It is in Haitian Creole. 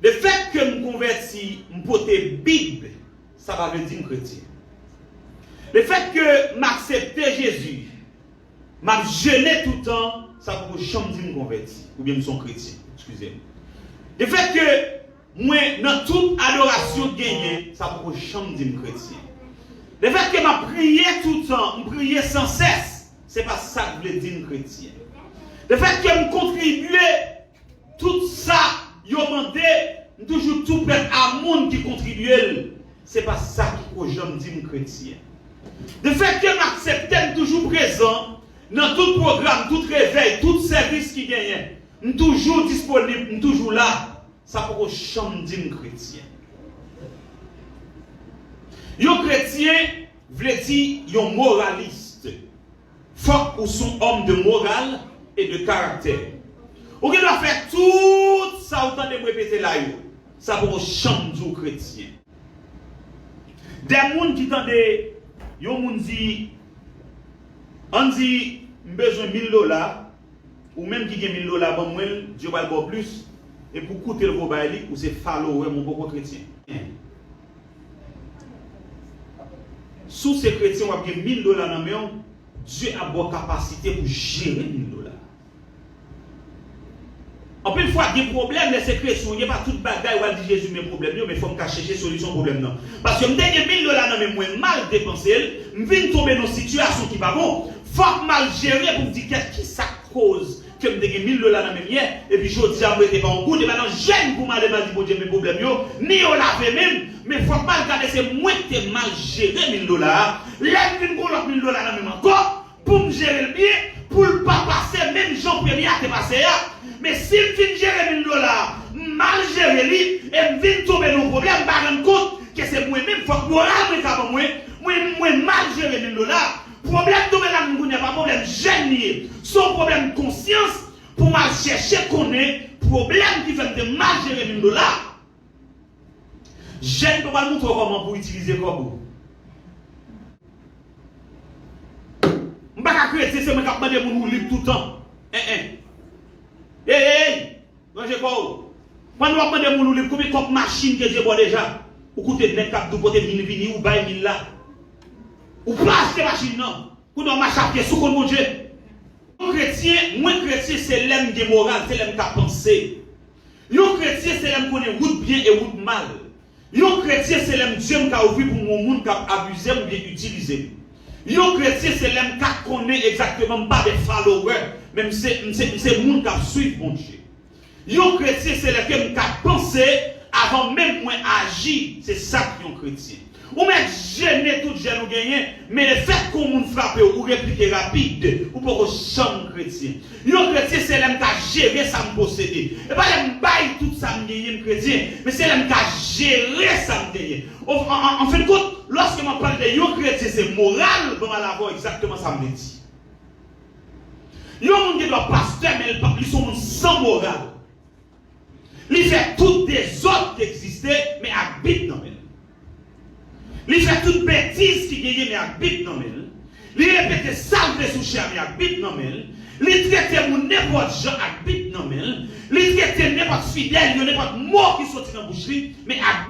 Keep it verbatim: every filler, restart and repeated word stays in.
Lefètke m konvèti, m pote Bib, sa pa vle di m kretyen. Lefètke m aksepte Jezi, m ap jene toutan, sa poko janm di m konvèti, oubyen m se yon kretyen, eskize m. Lefètke mwen nan tout adorasyon k genyen, sa poko janm di m kretyen. Lefètke m ap priye toutan, m priye sansès, se pa sa k vle di m kretyen. Lefètke m kontribye, tout sa yo mande, m toujou tou prèt a moun ki kontribye l. Se pa sa ki ko janm di m kretyen. Lefètke m aksepte m toujou prezan nan tout pwogram, tout revèy, tout sèvis ki genyen, m toujou disponib, m toujou la, sa poko janm di m kretyen. Yon kretyen vle di yon moralis. Fòk ou se yon òm de moral e de karaktè. Ou gen dwa fè tout sa ou tande m repete la yo. Sa poko janm di w kretyen. De moun ki tande yon moun di, ann di, m bezwen mil dola, ou menm ki gen mil dola, ban mwen l, Dye pral ba w plis, epi w koute l vo bay li, ou se follower, men w poko kretyen. Si w se kretyen, w ap gen mil dola nan men w, Dye ap ba w kapasite pou jere mil dola. Anpil fwa, gen pwoblèm lè se kretyen w ye, pa tout bagay w al di Jezi men pwoblèm yo, men fò m ka chèche solisyon pwoblèm nan. Paske m te gen mil dola nan men m, mwen mal depanse l, m vin tonbe nan yon sitiyasyon ki pa bon. Fòk m al jere pou m di kèt kisa k koz ke m te gen mil dola nan men m yè, epi jodi a m rete pa yon goud, e pa nan jèn pou m ale m al di Bondye men pwoblèm yo, ni yo lave men m, men fòk m al gade se mwen ki te mal jere mil dola a. Lè m vin gen yon lòt mil dola nan men m ankò, pou m jere l byen, pou l pa pase menm jan premye a te pase a. Men si m fin jere mil dola a, m mal jere li, e m vin tonbe nan yon pwoblèm, m pa rann kont ke se mwen menm, fòk moral mwen ka ban mwen, mwen, mwen mal jere mil dola a. Pwoblèm tonbe ladan m kounye a pa pwoblèm jèn li ye. Se yon pwoblèm konsyans pou m al chèche konnen pwoblèm ki fè m te mal jere mil dola. Jèn pa pral montre w kòman pou w itilize kòb ou. M pa ka kretyen, se mwen k ap mande moun woulib toutan. En, en. Ey, ey, ey! Ranje kò w. Pandan w ap mande moun woulib, konbyen kòb machin ke Dye ba w deja? Ou koute nèg k ap di w pote mil vini, ou bay mil la. Ou pa achte machin nan. Kounye a w mache a pye sou kont Bondye. Yon kretyen, mwen kretyen, se lè m gen moral, se lè m ka panse. Yon kretyen, se lè m konnen wout byen e wout mal. Yon kretyen, se lè m je m ka ouvri pou m wè yon moun k ap abize m oubyen itilize m. Yon kretyen, se lè m ka konnen egzakteman m pa de follower, men m se, m se, m se moun k ap swiv Bondye. Yon kretyen, se lè ke m ka panse avan menm mwen aji. Se sa k yon kretyen. Ou mèt jene tout jèn ou genyen, men lefètke yon moun frape w, ou replike rapid, ou poko janm kretyen. Yon kretyen, se lè m ka jere sa m posede. E pa lè m bay tout sa m genyen, m kretyen, men se lè m ka jere sa m genyen. An, an, an fen de kont, lòske m ap pale de yon kretyen, se moral, ban m al avè w egzakteman sa m vle di. Yon moun gen dwa pastè, men li pa, li se yon moun san moral. Li fè tout dezòd ki egziste, men ak Bib nan men l. Li fè tout betiz ki genyen, men ak Bib nan men l. Li repete sa l vle sou chè a, men ak Bib nan men l. Li trete moun nenpòt jan ak Bib nan men l. Li trete nenpòt fidèl yo, nenpòt mo ki soti nan bouch li, men ak